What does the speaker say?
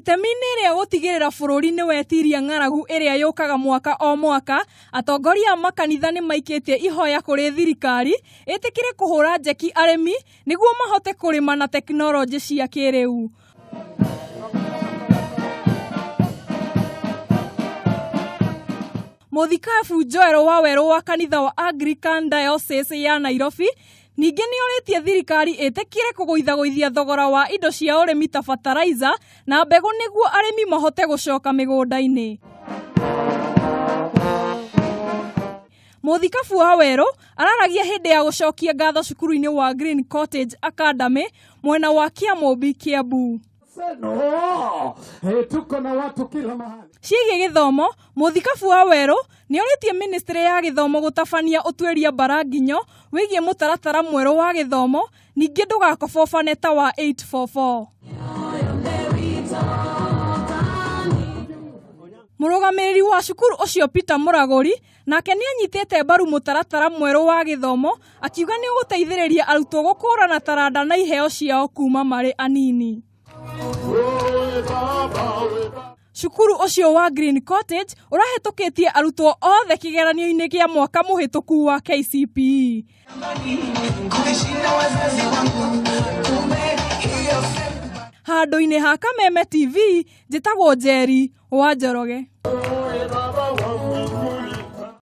Itemi-inĩ rĩa gũtigĩrĩra bũrũri nĩ wetiria ng'aragu ĩrĩa yũkaga mwaka o mwaka, atongoria a makanitha nĩ maikĩtie ihoya kũrĩ thirikari ĩtĩkĩre kũhũra njeki arĩmi nĩguo mahote kũrĩma na tekinoronjĩ cia kĩrĩu. Mũthikabu Joel Wawerũ wa kanitha wa Anglican Diocese ya Nairobi ningĩ nĩ orĩtie thirikari ĩtĩkĩre kũgũithagũithia thogora wa indo cia ũrĩmi ta fertilizer na mbegũ nĩguo arĩmi mahote gũcoka mĩgũnda-inĩ. Mũthikabu Wawerũ araragia hĩndĩ ya gũcokia ngatho cukuru-inĩ wa Green Cottage Academy mwena wa Kĩamũmbi, Kiambu. No, tuko na watu kila mahali. Ciĩgiĩ gĩthomo, Mũthikabu Wawerũ nĩ orĩtie ministry ya gĩthomo gũtabania ũtuĩria mbaranginyo wĩgiĩ mũtaratara mwerũ wa gĩthomo ningĩ ndũgakobobane ta wa 844. Mũrũgamĩrĩri wa cukuru ũcio Peter Mũragũri nake nĩ anyitĩte mbaru mũtaratara mwerũ wa gĩthomo akiuga nĩ ũgũteithĩrĩria arutwo gũkũrana taranda na iheo ciao kuma marĩ anini. Cukuru ũcio wa Green Cottage ũrahĩtũkĩtie arutwo othe kĩgeranio-inĩ kĩa mwaka mũhĩtũku wa KCPE. Handũ-inĩ ha Kameme TV, njĩtagwo Njeri wa Njoroge.